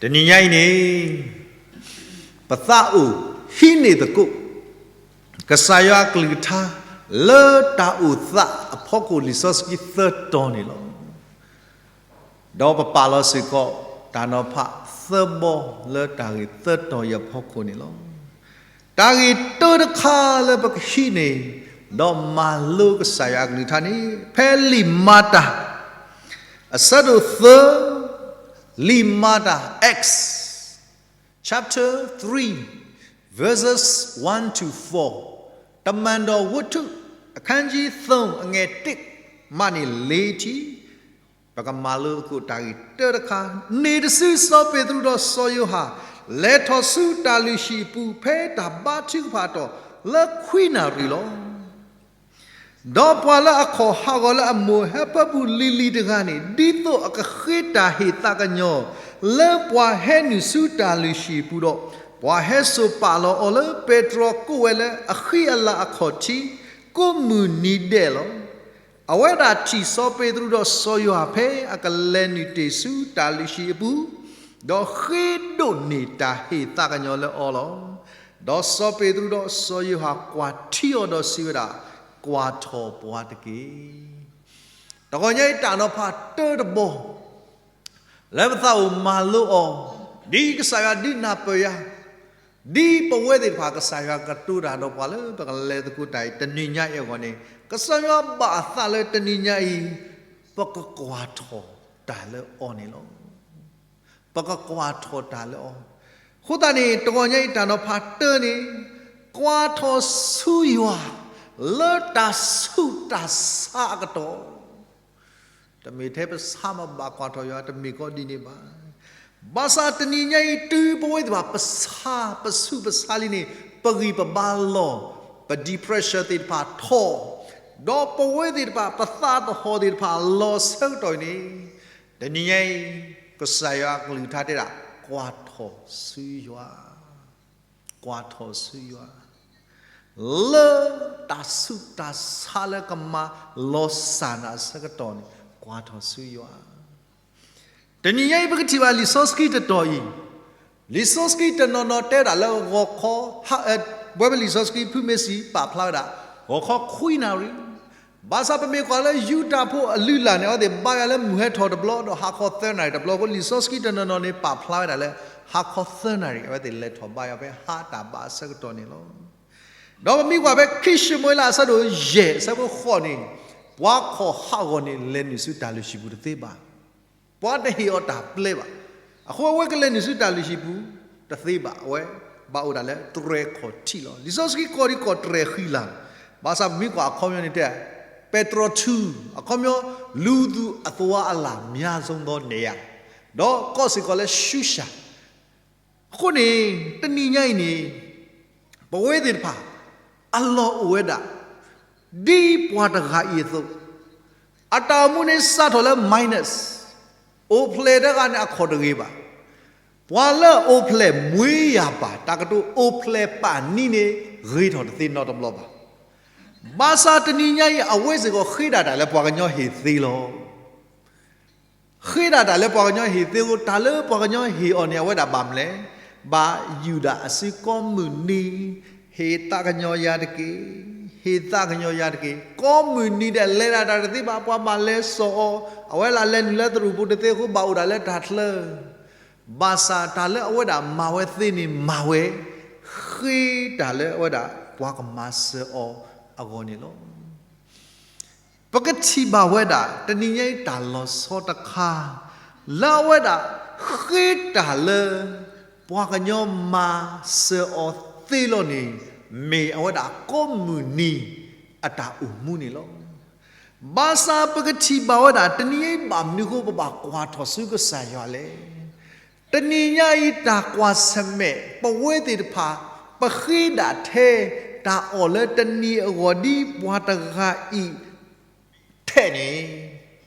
တနံၤညါအံၤန့ၣ် ပသးအိၣ်ဟံးန့ၢ်သကိး ကစၢ်ယွၤအကလုၢ်ကထါ လၢတၢ်အိၣ်သးအဖီခိၣ် လံာ်စီဆှံသၢတီၤန့ၣ်လီၤ. ဒီးပပာ်လီၤစ့ၢ်ကီး တၢ်နီၤဖးသၢဘီ လၢတၢ်ဂ့ၢ်သၢတီၤအံၤအဖီခိၣ်န့ၣ်လီၤ. တၢ်ဂ့ၢ်တၢတခါလၢပကဟံးန့ၢ် ဒီးမၤလိကစၢ်ယွၤအကလုၢ်ကထါန့ၣ် ဖဲလံာ်မၤတၢ် အဆၢဒိၣ်သၢ, လံာ်မၤတၢ် Acts chapter three, verses one to four, တမန်တော်ဝတ္ထု အခန်းကြီးသုံး အငယ်တစ်မှန့ၣ် လေးထံၣ် ပကမၤလိသကိးတၢ်ဂ့ၢ်တၢတခါ, န့ၣ်တစုစီၤပ့းတရူးဒီးစီၤယိၤဟၣ် လဲၤထီၣ်ဆူတၢ်လုၢ်ဟံၣ်အပူၤ ဖဲတၢ်ဘါထုကဖၣ်အတီၢ် လၢခွံနၣ်ရံၣ်လီၤ. ဒီးပှၤလၢအခီၣ်ဟးဂီၤလၢအမိၢ်ဟၢဖၢပူၤလံၤလံၤတဂၤန့ၣ် ဒ်သိးအကဃ့တၢ်ဟ့ၣ်သးကညီၤ လၢပှၤဟဲနုာ်ဆူတၢ်လုၢ်ဟံၣ်အပူၤဒီး, ပှၤဟဲစိာ်ပာ်လီၤအီၤလၢပဲတြီကိးဝဲလၢအဃံအလၤအခီၣ်ထံး ကိးမုၢ်နံၤဒဲးလီၤ. အဝဲဒၣ်ထံၣ်စီၤပ့းတရူးဒီးစီၤယိၤဟၣ်ဖဲအကလဲၤနုာ်တ့ၢ်ဆူတၢ်လုၢ်ဟံၣ်အပူၤ, ဒီးဃ့ဒိးန့ၢ်တၢ်ဟ့ၣ်သးကညီၤလၢအီၤလီၤ. ဒီးစီၤပ့းတရူးဒီးစီၤယိၤဟၣ်ကွၢ်ထံအီၤဒီးစံးဝဲဒၣ်, ကွၢ်ထီၣ်ပှၤတက့ၢ်. တဂီၤညါအံၤတၢ်နီၤဖးတၢတဘီ လၢပသးအိၣ်မၤလိအီၤ, ဒ်ကစၢ်ယွၤဒုးနၢ်ပၢၢ်ယၤ, ဒ်ပဝဲသ့ၣ်တဖၣ် ကစၢ်ယွၤကတိၤတၢ်ဒီးပှၤလၢပကလဲၤသကိးတၢ်အံၤ တနံၤညါအံၤအဂီၢ်န့ၣ်, ကစၢ်ယွၤဘၣ်အသးလၢတနံၤညါအံၤ ပကကွၢ်ထီၣ်တၢ်လၢအီၤန့ၣ်လီၤ. ပကကွၢ်ထီၣ်တၢ်လၢအီၤ. အဃိသတးန့ၣ် တဂီၤညါအံၤတၢ်နီၤဖးတၢန့ၣ်, ကွၢ်ထီၣ်ဆူယွၤ လၢတၢ်ဆူးတၢ်ဆါအကတီၢ် တမ့ၢ်ထဲပဆါမးဘၣ်ကွၢ်ထီၣ်ယွၤ တမ့ၢ်ကီးဒ်န့ၣ်ဘၣ်. ဘၣ်ဆၣ်တနံၤညါအံၤ တုၤပဝဲသ့ၣ်တဖၣ် ပဆါ ပဆူးပဆါလံန့ၣ် ပဂံၢ်ပဘါလီၤ, ပ depression သ့ၣ်တဖၣ်ထီၣ်, ဒီးပဝဲသ့ၣ်တဖၣ် ပသးသဟီၣ်သ့ၣ်တဖၣ်လီၤဆၢကတီၢ်အံၤန့ၣ်, တနံၤညါအံၤ ကစၢ်ယွၤအကလုၢ်ကထါတဲဒၣ် ကွၢ်ထီၣ်ဆူယွၤ ကွၢ်ထီၣ်ဆူယွၤ လၢတၢ်ဆူးတၢ်ဆါလၢကမၤလီၤစၢ်နၤအဆၢကတီၢ်န့ၣ် ကွၢ်ထီၣ်ဆူယွၤ. တနံၤညါအံၤပကထံၣ်ဘၣ်လံာ်စီဆှံတတီၤအံၤ, လံာ်စီဆှံတနီၤနီၤတဲဒၣ်လၢဂီၤခီ, ပဝဲပလံာ်စီဆှံဖုမ့ၢ်စံးပာ်ဖျါဝဲဒၣ် ဂီၤခီခွံနၣ်ရံၣ်, ဘၣ်ဆၣ်ပမ့ၢ်ကွၢ်လၢယူဒၤဖိအလုၢ်အလၢ်န့ၣ် အဝဲသ့ၣ်ဘါယွၤလၢမုၢ်ဟဲထီၣ်တဘျီ ဒီးဟါခီသၢနၣ်ရံၣ်တဘျီအဃိ လံာ်စီဆှံတနီၤနီၤန့ၣ် ပာ်ဖျါဝဲဒၣ်လၢ ဟါခီသၢနၣ်ရံၣ် အဝဲသ့ၣ်လဲၤထီၣ်ဘါယွၤဖဲဟါတၢ်ဘါအဆၢကတီၢ်န့ၣ်လီၤ. ဒီးပမ့ၢ်ကွၢ်ဖဲခံၡမူၤအ့လးအဆၢဒိၣ်ယဲၢ်အဆၢဖိဃိးန့ၣ်, ပှၤခီၣ်ဟးဂီၤန့ၣ် လဲၤနုာ်ဆူတၢ်လုၢ်ဟံၣ်ပူၤတသ့ဘၣ်. ပှၤတဟ့ၣ်အီၤတၢ်ပျဲဘၣ်. အဃိအဝဲကလဲၤနုာ်ဆူတၢ်လုၢ်ဟံၣ်ပူၤတသ့ဘၣ်. အဝဲဘၣ်အိၣ်ဒၣ်လၢတြဲၤခီၣ်ထံးလီၤ. လံာ်စီဆှံကိးဒံးကိးတြဲၤဃံလၤ, ဘၣ်ဆၣ်ပမ့ၢ်ကွၢ်အခီပညီန့ၣ်တဲ ပဲတြီထူ, အခီပညီ လူသူအသွားအလာများဆုံးသောနေရာ, ဒီးကိးစ့ၢ်ကီးလၢရှူရှါ အဃိန့ၣ် တနံၤညါအံၤန့ၣ် ပဝဲသ့ၣ်တဖၣ် အလီၢ်အိၣ်ဝဲဒၣ် ဒ်ပှၤတဂၤအံၤအသိး, အတၢ်အိၣ်မူန့ၣ်စးထီၣ်လၢ minus, အိၣ်ဖျဲၣ်တဂၤန့ၣ်အခီၣ်တဂ့ၤဘၣ်. ပှၤလၢအအိၣ်ဖျဲၣ်မွေးရာပါ တၢ်ကတိၤအိၣ်ဖျဲၣ်ပာ်နံၤန့ၣ် ဂ့ၤထီၣ်တသ့နီတဘျီဘၣ်. ဘၣ်ဆၣ်တနံၤညါအံၤ အဝဲစ့ၢ်ကီးဃ့ဒၣ်တၢ်လၢပှၤကညီဟ့ၣ်သ့လီၤ. ဃ့ဒၣ်တၢ်လၢပှၤကညီဟ့ၣ်သ့အဃိ တၢ်လၢပှၤကညီဟ့ၣ်အီၤန့ၣ် အဝဲဒၣ်ဘၣ်မနုၤလဲၣ်, ဘၣ်ယူၢ်ဒၣ်အစုကိးမုၢ်နံၤ, ဟ့ၣ်သးကညီၤယၤတက့ၢ်, ဟ့ၣ်သးကညီၤယၤတက့ၢ်. ကိးမုၢ်နံၤဒဲး လဲၤဒၣ်တၢ်တသ့ဘၣ်, ပှၤဘၣ်လဲၤစိာ်အီၤ, အဝဲလၢလဲၤနုာ်လၢသရူၣ်ပူၤတသ့အဃိ ဘၣ်အိၣ်ဒၣ်လၢတၢ်ချၢ ဘၣ်ဆၣ်တၢ်လၢအဝဲဒၣ်မၤဝဲသ့န့ၣ်မၤဝဲ, ဃ့တၢ်လၢအဝဲဒၣ်ပှၤကမၤစၢၤအီၤအဂီၢ်န့ၣ်လီၤ. ပကထံၣ်ဘၣ်ဝဲဒၣ် တနံၤညါအံၤတၢ်လီၤဆီတခါ လၢအဝဲဒၣ်ဃ့တၢ်လၢ ပှၤကညီမၤစၢၤအီၤသ့လီၤန့ၣ် မ့ၢ်အဝဲဒၣ်ကိးမုၢ်နံၤအတၢ်အိၣ်မူန့ၣ်လီၤ. ဘၣ်ဆၣ်ပကထံၣ်ဘၣ်ဝဲဒၣ် တနံၤအံၤဘၣ်မနုၤအဃိ ပဘၣ်ကွၢ်ထီၣ်ဆူကစၢ်ယွၤလဲၣ်. တနံၤညါအံၤတၢ်ကွၢ်ဆၢၣ်မဲာ် ပဝဲသ့ၣ်တဖၣ် ပဃ့ဒၣ်ထဲ တၢ်အီၣ်လၢတနံၤအဂီၢ်ဒ်ပှၤတဂၤအံၤ ထဲန့ၣ်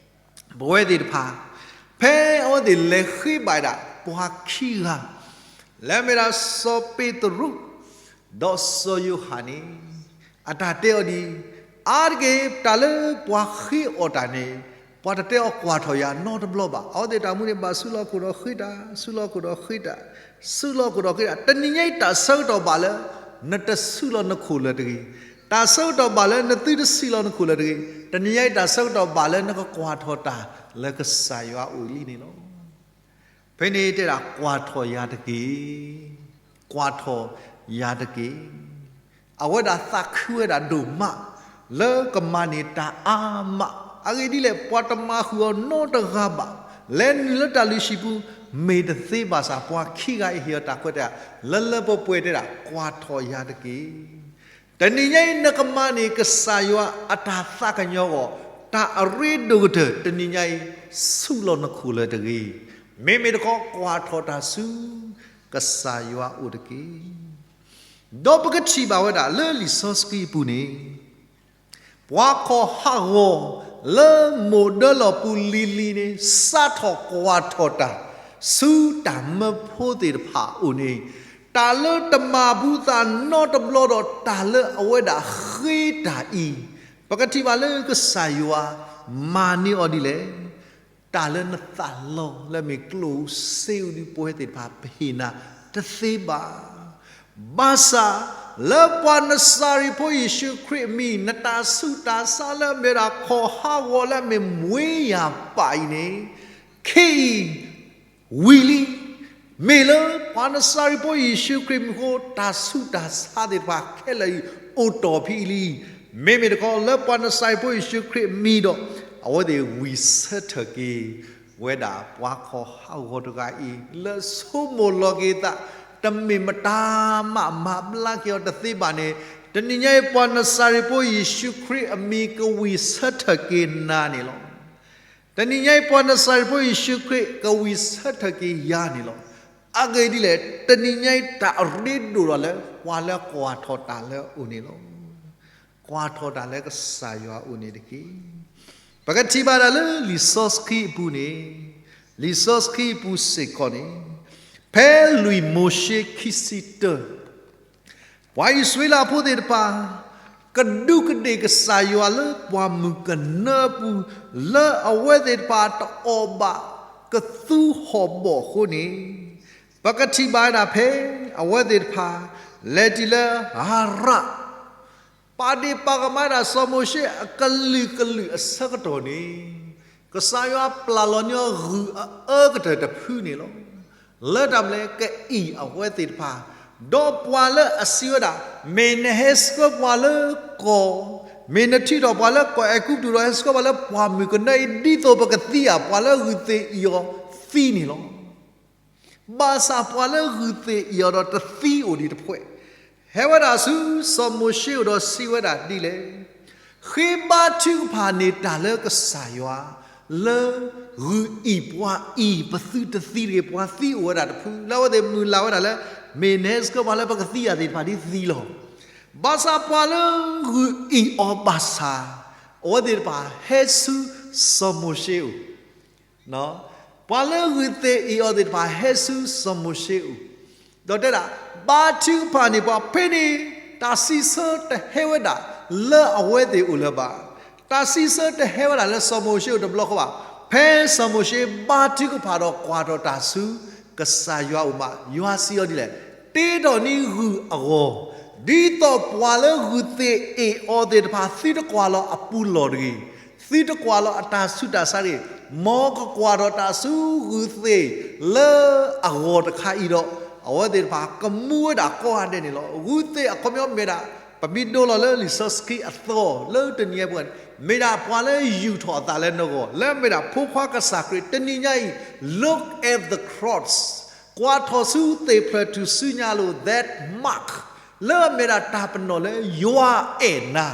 ပဝဲသ့ၣ်တဖၣ် ဖဲအဝဲသ့ၣ်လဲၤဃ့ဘၣ်ဒၣ်ပှၤခံဂၤ လၢအမ့ၢ်ဒၣ်စီၤပ့းတရူး ဒီးစီၤယိၤဟၣ်န့ၣ် အတၢ်တဲအီၤဒ်အံၤ, အါတက့ၢ် တၢ်လၢပှၤဃ့အီၣ်တၢ်န့ၣ် ပှၤတတဲအီၤကွၢ်ထီၣ်ယၤနီတဘျီဘၣ်. အဝဲသ့ၣ်တၢ်မူန့ၣ် ဘၣ်ဆူၣ်လီၤခိၣ်ဒီးဃ့တၢ်, ဆူၣ်လီၤခိၣ်ဒီးဃ့တၢ်, ဆူၣ်လီၤခိၣ်ဒီးဃ့တၢ်. တနံၤညါအံၤတၢ်ဆၢကတီၢ်ဘၣ်လၢ နတဆူၣ်လီၤနခိၣ်လၢၤတဂ့ၤ. တၢ်ဆၢကတီၢ်ဘၣ်လၢနသုတဆံးလီၤနခိၣ်လၢၤတဂ့ၤ. တနံၤညါအံၤတၢ်ဆၢကတီၢ်ဘၣ်လၢနကကွၢ်ထီၣ်တၢ်လၢကစၢ်ယွၤအအိၣ်လံန့ၣ်လီၤ. ဖဲန့ၣ်တဲဒၣ်ကွၢ်ထီၣ်ယၤတက့ၢ်, ကွၢ်ထီၣ်ယၤတက့ၢ်. အဝဲဒၣ်သးခုဝဲဒၣ်ဒိၣ်မး လၢကမၤန့ၢ်တၢ်အါမး. အဂ့ၢ်ဒ်လဲၣ် ပှၤတမၤဃုာ်အီၤနီတဂၤဘၣ်. လဲၤနုာ်လၢတၢ်လုၢ်ဟံၣ်ပူၤ မ့ၢ်တသ့ဘၣ်ဆၣ် ပှၤခံဂၤအံၤဟ့ၣ်အီၤတၢ်ခွဲးတၢ်ယာ် လၢလၢပှဲၤပှဲၤတဲဒၣ် ကွၢ်ထီၣ်ယၤတက့ၢ်. တနံၤညါအံၤ နကမၤန့ၢ်ကစၢ်ယွၤအတၢ်သးကညီၤအဂီၢ် တၢ်အရ့ဒိၣ်ကတၢၢ် တနံၤညါအံၤ ဆူၣ်လီၤနခိၣ်လၢၤတဂ့ၤ. မ့မ့ၢ်တခီ ကွၢ်ထီၣ်တၢ်ဆူ ကစၢ်ယွၤအအိၣ်တက့ၢ်. ဒီးပကထံၣ်ဘၣ်ဝဲဒၣ်လၢလံာ်စီဆှံအပူၤန့ၣ် ပှၤခီၣ်ဟးဂီၤ လၢမိၢ်ဒၢလီၢ်ပူၤလံၤလံၤန့ၣ် စးထီၣ်ကွၢ်ထီၣ်တၢ် ဆူတၢ်မၢဖိသ့ၣ်တဖၣ်အအိၣ်န့ၣ် တၢ်လၢတမၤဘူးသးနီတဘျီဒီး တၢ်လၢအဝဲဒၣ်ဃ့တၢ်အံၤ ပကထံၣ်ဘၣ်လၢကစၢ်ယွၤမၤန့ၢ်အီၤဒ်လဲၣ်. တၢ်လၢနသးလီလၢမ့ၢ်ကျိၣ်စ့ဧိၤဒုးပဝဲသ့ၣ်တဖၣ် ပဟ့ၣ်နၤတသ့ဘၣ်. ဘၣ်ဆၣ် လၢပှၤနစၤရ့းဖိယ့ၣ်ၡူးခရံာ်အမံၤ နတၢ်ဆူးတၢ်ဆါလၢအမ့ၢ်ဒၣ်ခီၣ်ဟးဂီၤလၢအမ့ၢ်မွ့ယၤပၢ်အံၤန့ၣ် ခဲအံၤ ဝံၤလံ. မ့ၢ်လၢပှၤနစၤရ့းဖိယ့ၣ်ၡူးခရံာ်မံၤအဃိ တၢ်ဆူးတၢ်ဆါသ့ၣ်တဖၣ်ခဲလၢာ်အံၤ အိၣ်တီၢ်ဖဲအံၤလံ. မ့မ့ၢ်တခီ လၢပှၤနစၤရ့းဖိယ့ၣ်ၡူးခရံာ်အမံၤဒီး အဝဲသ့ၣ်ဝံၣ်ဆၢထၢၣ်က့ၤဝဲဒၣ်ပှၤခီၣ်ဟးဂီၤတဂၤအံၤ လၢဆိကမိၣ်လီၤက့ၤသး တမ့ၢ်မတၤမး မၤဘျါက့ၤအီၤတသ့ဘၣ်န့ၣ်, တနံၤညါအံၤ ပှၤနစၤရ့းဖိယ့ၣ်ၡူးခရံာ်အမံၤ ကဝံၣ်ဆၢထၢၣ်က့ၤနၤန့ၣ်လီၤ. တနံၤညါအံၤ ပှၤနစၤရ့းဖိယ့ၣ်ၡူးခရံာ် ကဝံၣ်ဆၢထၢၣ်က့ၤယၤန့ၣ်လီၤ. အဂ့ၢ်ဒ်လဲၣ်, တနံၤညါအံၤ တၢ်အရ့ဒိၣ်ထီၣ်လၢ ပှၤလၢကွၢ်ထီၣ်တၢ်လၢအအိၣ်န့ၣ်လီၤ. ကွၢ်ထီၣ်တၢ်လၢကစၢ်ယွၤအအိၣ်န့ၣ်တက့ၢ်. ပကထံၣ်ဘၣ်ဒၣ်လၢလံာ်စီဆှံအပူၤန့ၣ်, လံာ်စီဆှံအပူၤစ့ၢ်ကီးန့ၣ်, ဖဲလွံၢ်မိၤၡ့ခံဆံတၢ ပှၤအံၣ်စရ့လးဖိသ့ၣ်တဖၣ် ကဒူးကဒ့ၣ်ကစၢ်ယွၤလၢပှၢ်မုၢ်ကနၢအပူၤ, လၢအဝဲသ့ၣ်တဖၣ်တအီၣ်ဘၣ်ကသူဟီၣ်ဘီၣ်အဃိန့ၣ်, ပကထံၣ်ဘၣ်ဝဲဒၣ်ဖဲအဝဲသ့ၣ်တဖၣ် လဲၤတုၤလၢဧရၣ် ပာ်ဒ့ၣ်ပာ်ကမၣ်ဝဲဒၣ်စီၤမိၤၡ့အကလုာ်ကလုာ်အဆၢကတီၢ်န့ၣ်, ကစၢ်ယွၤပျၢ်လီၤန့ၢ်အီၤဂုၢ်အအၢကတၢၢ်တဖုန့ၣ်လီၤ. လၢတၢ်မနုၤလဲၣ် ကအံၣ်အဝဲသ့ၣ်တဖၣ်, ဒီးပှၤလၢအစံးဝဲဒၣ်, မ့ၢ်နဟဲဆှၢပှၤလၢကီၢ်, မ့ၢ်နထုးထီၣ်ပှၤလၢကီၢ်အဲၤကူပတူးဒီးဟဲဆှၢပှၤလၢပှၢ်မုၢ်ကနၢအံၤ ဒ်သိးပကသံဧါ, ပှၤလၢဂုၢ်သ့ၣ်အံၣ်အီၤသံန့ၣ်လီၤ. ဘၣ်ဆၣ်ပှၤလၢဂုၢ်သ့ၣ်အံၣ်အီၤဒီးတသံအိၣ်ဒံးတဖှဲး, ဟဲဝဲဒၣ်ဆူစီၤမိၤၡ့အအိၣ်ဒီးစံးဝဲဒၣ်ဒ်လဲၣ်, ဃ့ဘါထုကဖၣ်န့ၢ်တၢ်လၢကစၢ်ယွၤ, လၢဂုၢ်အံၣ်ပှၤအံၣ်ပသုတသံတဂ့ၤ, ပှၤသံအိၣ်ဝဲဒၣ်တဖု, လၢအဝဲသ့ၣ်မုၢ်လၢ်ဝဲဒၣ်လၢ မ့ၢ်နဟဲဆှၢပှၤလၢပကသံဧါသ့ၣ်တဖၣ်ဒ်သံလီၤ. ဘၣ်ဆၣ်ပှၤလၢဂုၢ်အံၣ်အီၤဘၣ်ဆၣ်, အဝဲသ့ၣ်တဖၣ်ဟဲဆူစီၤမိၤၡ့အအိၣ် ပှၤလၢဂုၢ်သ့ၣ်အံၣ်အီၤသ့ၣ်တဖၣ်ဟဲဆူစီၤမိၤၡ့အအိၣ်, ဒီးတဲဒၣ်, ဘါထုကဖၣ်န့ၢ်ပှၤဖဲန့ၣ်, တၢ်စံးဆၢတဟဲဝဲဒၣ်လၢအဝဲသ့ၣ်အအိၣ်လၢၤဘၣ်. တၢ်စံးဆၢတဟဲဝဲဒၣ်လၢစီၤမိၤၡ့အအိၣ်တဘျီဃီဘၣ်. ဖဲစီၤမိၤၡ့ဘါထုကဖၣ်ဒီးကွၢ်ထီၣ်တၢ်ဆူကစၢ်ယွၤအအိၣ်မး, ယွၤစံးအီၤဒ်လဲၣ်, တ့ထီၣ်န့ၢ်ဂုၢ်အဂီၢ်, ဒ်သိးပှၤလၢဂုၢ်သ့ၣ်အံၣ်အီၤသ့ၣ်တဖၣ်သုတကွၢ်လီၤအပူၤလီၢ်တဂ့ၤ, သုတကွၢ်လီၤအတၢ်ဆူးတၢ်ဆါတဂ့ၤ, မ်ကကွၢ်ထီၣ်တၢ်ဆူဂုၢ်သ့ၣ်လၢအဂီၢ်တခါအံၤဒီး, အဝဲသ့ၣ်တဖၣ်ကမူဝဲဒၣ်ကိးဂၤဒဲးန့ၣ်လီၤ. ဂုၢ်သ့ၣ်အခီပညီမ့ၢ်ဒၣ်, ပမ့ၢ်ဒိလီၤလၢလံာ်စီဆှံအသီလၢတနံၤအံၤပူၤ, မ့ၢ်ဒၣ်ပှၤလၢယူာ်ထီၣ်အသးလၢနဂီၢ်, လၢမ့ၢ်ဒၣ်ဖိခွါကစၢ်ခရံာ်, တနံၤညါအံၤ, look at the cross, ကွၢ်ထီၣ်ဆူသ့ၣ်ဖျၢၣ်ထူၣ်စုညါအလိၤ, that mark, လၢအမ့ၢ်ဒၣ်တၢ်ပနီၣ်လၢယွၤအဲၣ်နၤ,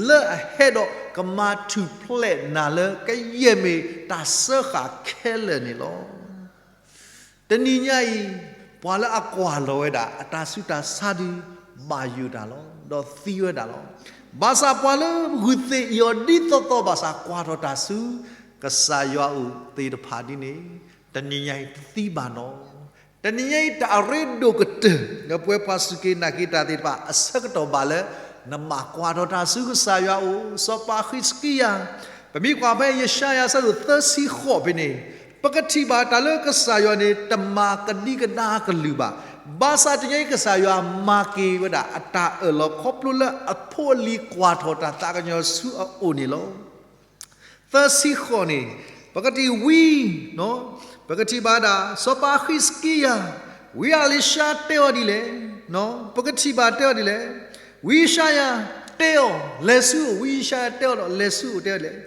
လၢအဟဲဒီးကမၤထူၣ်ဖျဲးနၤလၢကယဲၢ်မ့ၢ်တၢ်စၢဃာ်ခဲလၢာ်န့ၣ်လီၤ. တနံၤညါအံၤ, ပှၤလၢအကွၢ်လီၤဝဲဒၣ်အတၢ်ဆူးတၢ်ဆါဒုးဘၣ်ယိၣ်တၢ်လီၤ, ဒီးသံဝဲဒၣ်လီၤ. ဘၣ်ဆၣ်ပှၤလၢဂုၢ်သ့ၣ်အံၣ်အီၤဒ်သိးသိးဘၣ်ဆၣ် ကွၢ်ထီၣ်တၢ်ဆူကစၢ်ယွၤအအိၣ်သ့ၣ်တဖၣ်ဒ်န့ၣ်, တနံၤညါအံၤတသံဘၣ်နီၤ. တနံၤညါအံၤတၢ်အရ့ဒိၣ်ကတၢၢ် လၢပဝဲပှၤစူၢ်က့ၤနာ်က့ၤတၢ်သ့ၣ်တဖၣ် အဆၢကတီၢ်ဘၣ်လၢ နဘၣ်ကွၢ်ထီၣ်တၢ်ဆူကစၢ်ယွၤအအိၣ်, စီၤပၤဃံးစကံယၤ ပမ့ၢ်ကွၢ်ဖဲယၡါယၤအဆၢဒိၣ်သၢဆံဃိးဖဲန့ၣ်, ပကထံၣ်ဘၣ်တၢ်လၢကစၢ်ယွၤန့ၣ် တမၤကဒံကဒါအကလုၢ်ဘၣ်. ဘၣ်ဆၣ်တနံၤအံၤ ကစၢ်ယွၤမၤက့ၤဝဲဒၣ်အတၢ်အၢၣ်လီၤခီဖျိလၢအဖိအလံၤကွၢ်ထီၣ်တၢ်သးကညီၤဆူအအိၣ်န့ၣ်လီၤ. သၢဆံဃိးန့ၣ်, ပကထံၣ်ဝံ, ပကထံၣ်ဘၣ်ဒၣ် စီၤပၤဃံးစကံယၤ, ဝံအ့လံၡါတဲအီၤဒ်လဲၣ်, ပကထံၣ်ဘၣ်တဲအီၤဒ်လဲၣ်, ဝံယၡါယၤတဲအီၤ, လဲၤဆူအအိၣ်, ဝံယၡါယၤတဲအီၤဒီး လဲၤဆူအအိၣ်တဲအီၤဒ်လဲၣ်,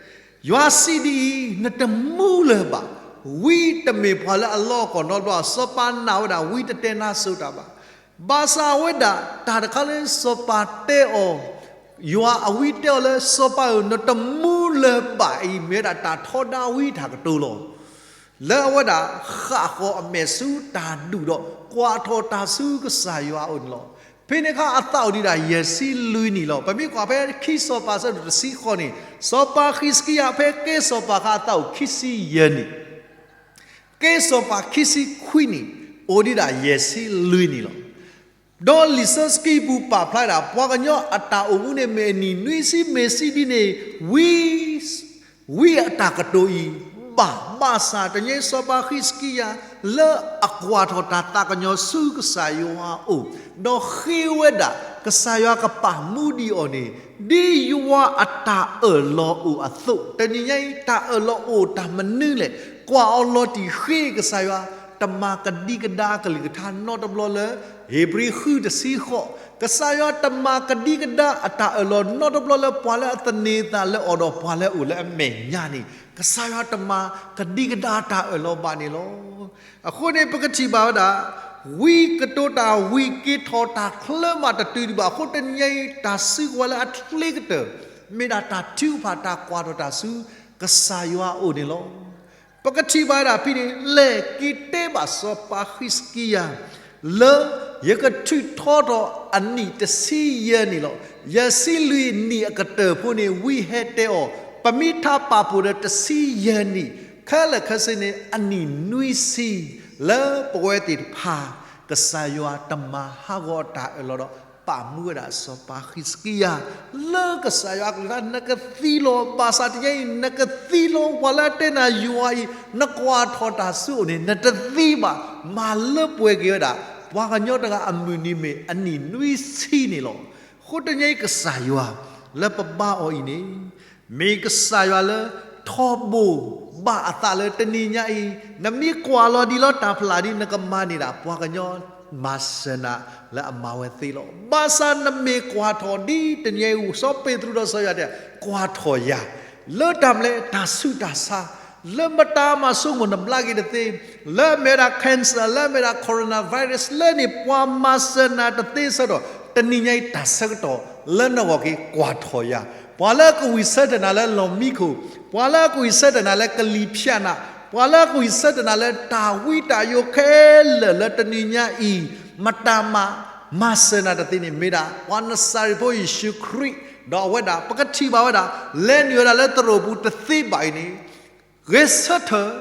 ယွၤစံးဒ်အံၤ, နတမူလၢၤဘၣ်. ဝံတမ့ၢ်ပှၤလၢအလီအကီၢ်နီတဘျီ, စီၤပၤနာ်ဝဲဒၣ် ဝံတတဲနါစိၤတၢ်ဘၣ်. ဘၣ်ဆၣ်ဝဲဒၣ်တၢ်တခါလၢစီၤပၤတဲအီၤ, ယွၤအဝံတဲအီၤလၢ စီၤပၤဧၢ, နတမူလၢၤဘၣ်အံၤ မ့ၢ်ဝဲဒၣ်တၢ်ထီဒါဝံတၢ်ကတိၤလီၤ. လၢအဝဲဒၣ်ဃၣ်ဃီၤအမဲာ်ဆူတၢ်ဒူၣ်ဒီး ကွၢ်ထီၣ်တၢ်ဆူကစၢ်ယွၤအအိၣ်န့ၣ်လီၤ. ဖဲန့ၣ်အခါအသးအိၣ်ဒံးဒၣ်ယဲၢ်ဆံလွံၢ်နံၣ်လီၤ. ပမ့ၢ်ကွၢ်ဖဲခံစီၤပၤအဆၢဒိၣ်တဆံဃိးန့ၣ်, စီၤပၤဃံးစကံယၤဖဲကဲစီၤပၤအခါ အသးအိၣ်ခံဆံယဲၢ်နံၣ်, ကဲစီၤပၤခံဆံခွံနံၣ်, အိၣ်ဒံးဒၣ်ယဲၢ်ဆံလွံၢ်နံၣ်လီၤ. ဒီးလံာ်စီဆှံပူၤပာ်ဖျါဒၣ် ပှၤကညီအတၢ်အိၣ်မူန့ၣ်မ့ၢ်အနံၣ်နွံဆံ, မ့ၢ်ဆံဒ်န့ၣ်, ဝံ ဝံအတၢ်ကတိၤအံၤဘၣ်. ဘၣ်ဆၣ်တနံၤအံၤ စီၤပၤဃံးစကံယၤ လၢအကွၢ်ထီၣ်တၢ်သးကညီၤဆူကစၢ်ယွၤအအိၣ်, ဒီးဃ့ဝဲဒၣ် ကစၢ်ယွၤကပာ်မူဒံးအီၤန့ၣ်, ဒ်ယွၤအတၢ်အၢၣ်လီၤအိၣ်အသိး, တနံၤညါအံၤ တၢ်အၢၣ်လီၤအိၣ်တၢ်မနုၤလဲၣ်, ကွၢ်အီၤလီၤတံၢ်ဃ့ ကစၢ်ယွၤတမၤကဒံကဒါအကလုၢ်ကထါနီတဘျီလၢ ဧ့ၤဘြံၤဃုတဆံဃိး, ကစၢ်ယွၤတမၤကဒံကဒါအတၢ်အၢၣ်လီၤနီတဘျီလၢ ပှၤလၢအသန့ၤသးလၢအီၤဒီးပှၤလၢအအိၣ်လၢအမဲာ်ညါန့ၣ်, ကစၢ်ယွၤတမၤကဒံကဒါတၢ်အၢၣ်လီၤဘၣ်န့ၣ်လီၤ. အဃိန့ၣ် ပကထံၣ်ဘၣ်ဝဲဒၣ် ဝံကတိၤတၢ်ဝံၤ က့ၤထီၣ်တၢ်ချၢမးတတုၤဒံးဘၣ်. အဃိတနံၤညါအံၤ တၢ်စုကဝဲၤလၢအချ့ကတၢၢ် မ့ၢ်ဒၣ်တၢ်ထုကဖၣ်တၢ်ကွၢ်ထီၣ်တၢ်ဆူ ကစၢ်ယွၤအအိၣ်န့ၣ်လီၤ. ပကထံၣ်ဘၣ်ဝဲဒၣ်ဖဲန့ၣ်, လဲၤက့ၤတဲဘၣ်စီၤပၤဃံးစကံယၤ လၢယကထုးထီထီၣ်အနံၣ်တဆံယဲၢ်နံၣ်လီၤ. ယဲၢ်ဆံလွံၢ်နံၣ်အကတၢၢ်ဖိန့ၣ် ဝံဟဲတဲအီၤ, ပမ့ၢ်ထးပာ်ဖှိၣ်ဒီးတဆံယဲၢ်နံၣ်, ခဲလၢာ်ခဲဆ့န့ၣ် အနံၣ်နွံဆံ လၢပဝဲသ့ၣ်တဖၣ် ကစၢ်ယွၤတမၤဟးဂီၤအတၢ်အၢၣ်လီၤဒီး ပာ်မူဝဲဒၣ်စီၤပၤဃံးစကံယၤ လၢကစၢ်ယွၤအကလုၢ်ကထါ နကသံလီၤ. ဘၣ်ဆၣ်တနံၤညါအံၤ နကသံလီၤ. ပှၤလၢအတဲနၤယွၤအံၤ နကွၢ်ထီၣ်တၢ်ဆူအအိၣ်န့ၣ် နတသံဘၣ်. မၤလၢပှဲၤက့ၤဝဲဒၣ် ပှၤကညီတဂၤအမုၢ်နံၤမ့ၢ်အနံၣ်နွံဆံန့ၣ်လီၤ. အဃိတနံၤညါအံၤ ကစၢ်ယွၤလၢပဘါအီၤအံၤန့ၣ် မ့ၢ်ကစၢ်ယွၤလၢထီဘိဘၣ်အသးလၢတနံၤညါအံၤ နမ့ၢ်ကွၢ်လီၤဒံးလၢတၢ်ဖျါဒ်နကမၤန့ၢ်ဒၣ် ပှၤကညီမၤစၢၤနၤလၢအမၤဝဲသ့လီၤ. ဘၣ်ဆၣ်နမ့ၢ်ကွၢ်ထီၣ်ဒ်တနံၤညါအံၤ စီၤပ့းတရူးဒီးစီၤယိၤဟၣ်တဲ ကွၢ်ထီၣ်ယၤ လၢတၢ်မနုၤလဲၣ် တၢ်ဆူးတၢ်ဆါ လၢမတၤမၤဆိကမိၣ်နဘျါက့ၤတသ့ လၢအမ့ၢ်ဝဲဒၣ် cancer လၢအမ့ၢ်ဝဲဒၣ် coronavirus လၢန့ၣ် ပှၤမၤစၢၤနၤတသ့ဆၢဒီး တနံၤညါအံၤတၢ်ဆၢကတီၢ်လၢနဂီၢ်က့ၤကွၢ်ထီၣ်ယၤ ပှၤလၢအကဝံၣ်ဆၢထၢၣ်နၤလၢလီၢ်မံခိၣ်, ပှၤလၢအကဝံၣ်ဆၢထၢၣ်နၤလၢကလံၤဖၠးနး, ပှၤလၢအကဝံၣ်ဆၢထၢၣ်နၤလၢတၢ်ဝံတၢ်ယိးခဲလၢာ်လၢတနံၤညါအံၤ မတၤမၤ မၤစၢၤနၤတသ့န့ၣ် မ့ၢ်ဒၣ်ပှၤနစၤရ့းဖိယ့ၣ်ၡူးခရံာ်, ဒီးအဝဲဒၣ် ပကထံၣ်ဘၣ်ဝဲဒၣ် လဲၤနုာ်ဝဲဒၣ်လၢသရိာ်ပူၤတသ့ဘၣ်အံၤန့ၣ် ဂဲၤဆၢထၢၣ်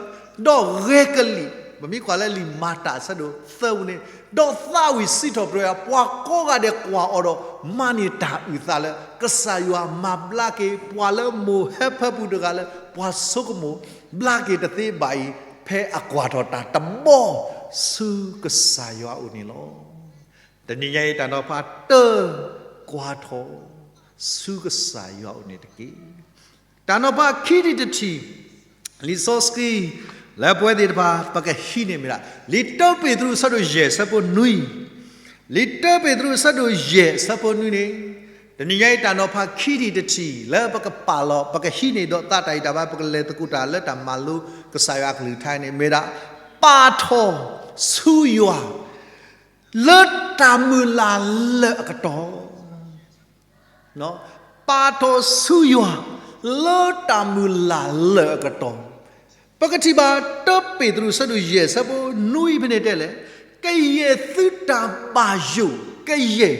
ဒီးဂဲၤကလံၣ်, ပမ့ၢ်ကွၢ်လၢလံာ်မၤတၢ်အဆၢဒိၣ်သၢပူၤန့ၣ်, ဒီးသးဝံၣ်စံးထီၣ်ပတြၢၤယၤ ပှၤကိးဂၤဒဲးကွၢ်အီၤဒီး မၤန့ၢ်တၢ်အုၣ်သးလၢ ကစၢ်ယွၤမၤဘျါက့ၤ ပှၤလၢမိၢ်ဟၢဖၢပူၤတဂၤလၢ ပှၤဆိကမိၣ်ဘျါက့ၤတသ့ဘၣ်အံၤ ဖဲအကွၢ်ထီၣ်တၢ်တဘီ ဆူကစၢ်ယွၤအအိၣ်န့ၣ်လီၤ. တနံၤညါအံၤ တၢ်နီၤဖးတၢ ကွၢ်ထီၣ် ဆူကစၢ်ယွၤအအိၣ်န့ၣ်တက့ၢ်. တၢ်နီၤဖးခံထံၣ်တထံၣ်, လံာ်စီဆှံ လၢပဝဲသ့ၣ်တဖၣ် ပကဟံးန့ၢ်မ့ၢ်ဒၣ် လံာ်တၢပ့းတရူးအဆၢဒိၣ်ယဲၢ်အဆၢဖိနွံ, လံာ်တၢပ့းတရူးအဆၢဒိၣ်ယဲၢ်အဆၢဖိနွံန့ၣ်, တနံၤညါအံၤ တၢ်နီၤဖးခံထံၣ်တထံၣ် လၢပကပာ်လီၤ ပကဟံးန့ၢ်ဒီးသးတၢ်အံၤတၢ်ဘၣ် ပကလဲၤသကိးတၢ်လၢတၢ်မၤလိကစၢ်ယွၤအကလုၢ်ကထါန့ၣ် မ့ၢ်ဒၣ် ပာ်ထီၣ်ဆူယွၤ လၢတၢ်မုၢ်လၢ်လၢာ်အကတီၢ် ပာ်ထီၣ်ဆူယွၤ လၢတၢ်မုၢ်လၢ်လၢာ်အကတီၢ်, ပကထံၣ်ဘၣ် တၢပ့းတရူးအဆၢဒိၣ်ယဲၢ်အဆၢဖိနွံဖဲန့ၣ်တဲလဲၣ်, ကယဲၢ်သုတၢ်ဘၣ်ယိၣ် ကယဲၢ်,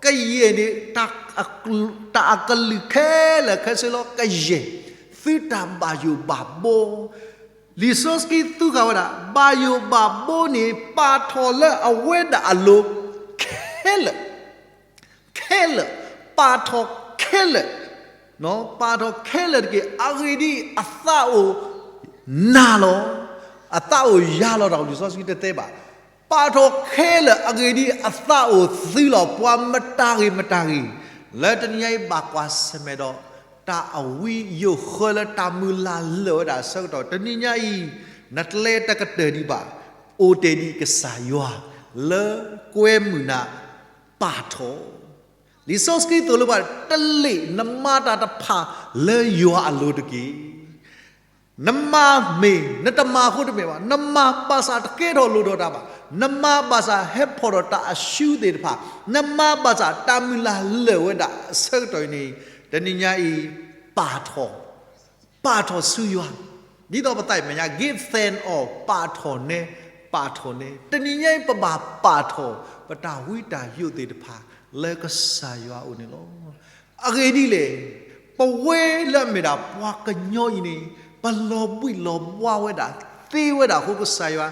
ကယဲၢ်န့ၣ် တၢ်အကလုၢ်ခဲလၢာ်ခဲဆ့လီၤ ကယဲၢ် သုတၢ်ဘၣ်ယိၣ်ဘၣ်ဘီ လံာ်စီဆှံသူဃာ်ဝဲဒၣ် ဘၣ်ယိၣ်ဘၣ်ဘီန့ၣ် ပာ်ထီၣ်လၢအဝဲဒၣ်အလိၤ ခဲလၢာ်, ခဲလၢာ်, ပာ်ထီၣ်ခဲလၢာ်, ပာ်ထီၣ်ခဲလၢာ်တက့ၢ်. အဂ့ၢ်ဒ်အံၤ, အသးအိၣ်နၤလီၤ. အသးအိၣ်ယၤလီၤ တၢ်လံာ်စီဆှံတတဲဘၣ်. ပာ်ထီၣ်ခဲလၢာ်အဂ့ၢ်ဒ်အံၤ, အသးအိၣ်သုလီၤ ပှၤမတၤဂ့ၤမတၤဂ့ၤ, လၢတနံၤညါအံၤဘၣ်ကွၢ်ဆၢၣ်မဲာ်ဒီး တၢ်အဝံယိာ်ဃၢလၢတၢ်မုၢ်လၢ်လၢာ်ဝဲဒၣ်အဆၢကတီၢ် တနံၤညါအံၤ နကျဲတကတၢၢ်ဒံးဘၣ်, အိၣ်တ့ၢ်ဒံးကစၢ်ယွၤ လၢကွဲမုာ်နၤ ပာ်ထီၣ် လံာ်စီဆှံသိၣ်လိပှၤ တလ့ၣ်နမၤတၢ်တဖၣ်လၢယွၤအလိၤတက့ၢ်. နမၤမ့ၢ် နတမၤအဃိတမ့ၢ်ဘၣ်, နမၤဘၣ်ဆၣ်တကဲထီၣ်လိၣ်ထီၣ်တၢ်ဘၣ်, နမၤဘၣ်ဆၣ်ဟဲဖီၣ်ဒီးတၢ်အရှုံးသ့ၣ်တဖၣ်, နမၤဘၣ်ဆၣ်တၢ်မုၢ်လၢ်လၢာ်ဝဲဒၣ်အဆၢကတီၢ်အံၤန့ၣ် တနံၤညါအံၤ ပာ်ထီၣ် ပာ်ထီၣ်ဆူယွၤ, ဒ်သိးပသးအံၤမဲာ်ညါ give thanks or ပာ်ထီၣ်နဲ, ပာ်ထီၣ်နဲ, တနံၤညါအံၤပဘၣ်ပာ်ထီၣ် ပတၢ်ဝံတၢ်ယိာ်သ့ၣ်တဖၣ် လၢကစၢ်ယွၤအအိၣ်န့ၣ်လီၤ. အဂ့ၢ်ဒ်လဲၣ်, ပဝဲလၢအမ့ၢ်ဒၣ်ပှၤကညီအံၤန့ၣ် ပလီၤဘှံးလီၤဘှါဝဲဒၣ် သ့ဝဲဒၣ်အဃိ ကစၢ်ယွၤ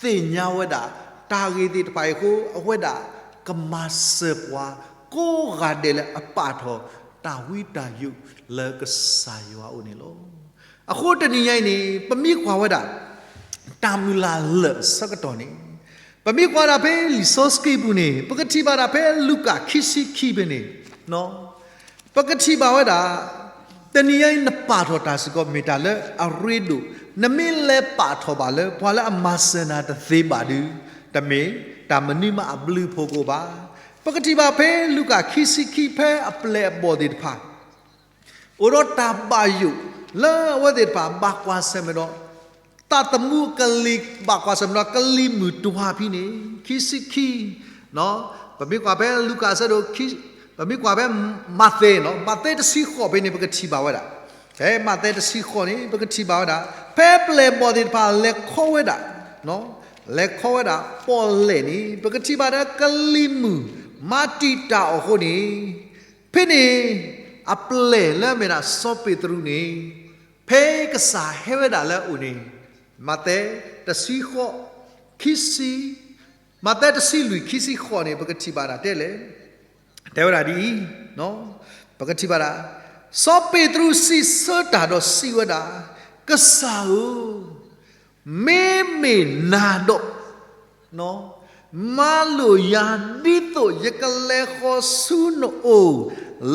သ့ၣ်ညါဝဲဒၣ် တၢ်ဂ့ၢ်သ့ၣ်တဖၣ်အံၤအဃိ အဝဲဒၣ်ကမၤစၢၤပှၤ ကိးဂၤဒဲးလၢအပာ်ထီၣ် တၢ်ဝံတၢ်ယိာ်လၢကစၢ်ယွၤအအိၣ်န့ၣ်လီၤ. အဃိတနံၤညါအံၤန့ၣ် ပမ့ၢ်ကွၢ်ဝဲဒၣ် တၢ်မုၢ်လၢ်လၢာ်အဆၢကတီၢ်န့ၣ် ပမ့ၢ်ကွၢ်ဒၣ်ဖဲလံာ်စီဆှံပူၤန့ၣ် ပကထံၣ်ဘၣ်ဒၣ်ဖဲလူၤကၣ်ခံဆံခံဖဲန့ၣ် ပကထံၣ်ဘၣ်ဝဲဒၣ် တနံၤညါအံၤနပာ်ထီၣ်တၢ်စ့ၢ်ကီး မ့ၢ်တၢ်လၢအရ့ဒိၣ်, နမ့ၢ်လဲၤပာ်ထီၣ်ဘၣ်လၢပှၤလၢအမၤစၢၤနၤတသ့ဘၣ်ဒီး တမ့ၢ် တၢ်မနုၤမးအဘျုးအဖှိၣ်ကအိၣ်ဘၣ်. ပကထံၣ်ဘၣ်ဖဲလူၤကၣ်ခံဆံခံဖဲအပျဲၢ်အဘီၣ်သ့ၣ်တဖၣ် အိၣ်ဒီးတၢ်ဘၣ်ယိၣ် လၢအဝဲသ့ၣ်တဖၣ်ဘၣ်ကွၢ်ဆၢၣ်မဲာ်ဒီး သးသမူအကလံၤ ဘၣ်ကွၢ်ဆၢၣ်မဲာ်ဒီးကလံၤမုၢ်တွၤဖဲန့ၣ် ခံဆံခံ, ပမ့ၢ်ကွၢ်ဖဲလူၤကၣ်အဆၢဒိၣ် ပမ့ၢ်ကွၢ်ဖဲမးသဲ, မးသဲတဆံဃိးဖဲန့ၣ် ပကထံၣ်ဘၣ်ဝဲဒၣ်, ဖဲမးသဲတဆံဃိးန့ၣ် ပကထံၣ်ဘၣ်ဝဲဒၣ် ဖဲပျဲၢ်အဘီၣ်သ့ၣ်တဖၣ်လဲၤခီဝဲဒၣ်, လဲၤခီဝဲဒၣ်ပီၣ်လဲၣ်န့ၣ် ပကထံၣ်ဘၣ်ဒီးကလံၤမုၢ် မၤတံာ်တာ်အီၤအဃိန့ၣ် ဖဲန့ၣ် အပျဲၢ်လၢအမ့ၢ်ဒၣ်စီၤပ့းတရူးန့ၣ် ဖဲကစၢ်ဟဲဝဲဒၣ်လၢအအိၣ်န့ၣ် မးသဲ တဆံဃိး ခံဆံ, မးသဲတဆံလွံၢ်ခံဆံဃိးန့ၣ် ပကထံၣ်ဘၣ်ဒၣ်တဲလဲၣ်, တဲဝဲဒၣ်ဒ်အံၤ, ပကထံၣ်ဘၣ်ဒၣ်, စီၤပ့းတရူးစံးဆၢတၢ်ဒီးစံးဝဲဒၣ်, ကစၢ်ဧၢ, မ့မ့ၢ်နၤဒီး မၤလိာ်ယၤဒ်သိးယကလဲၤဃီၤဆူနအိၣ်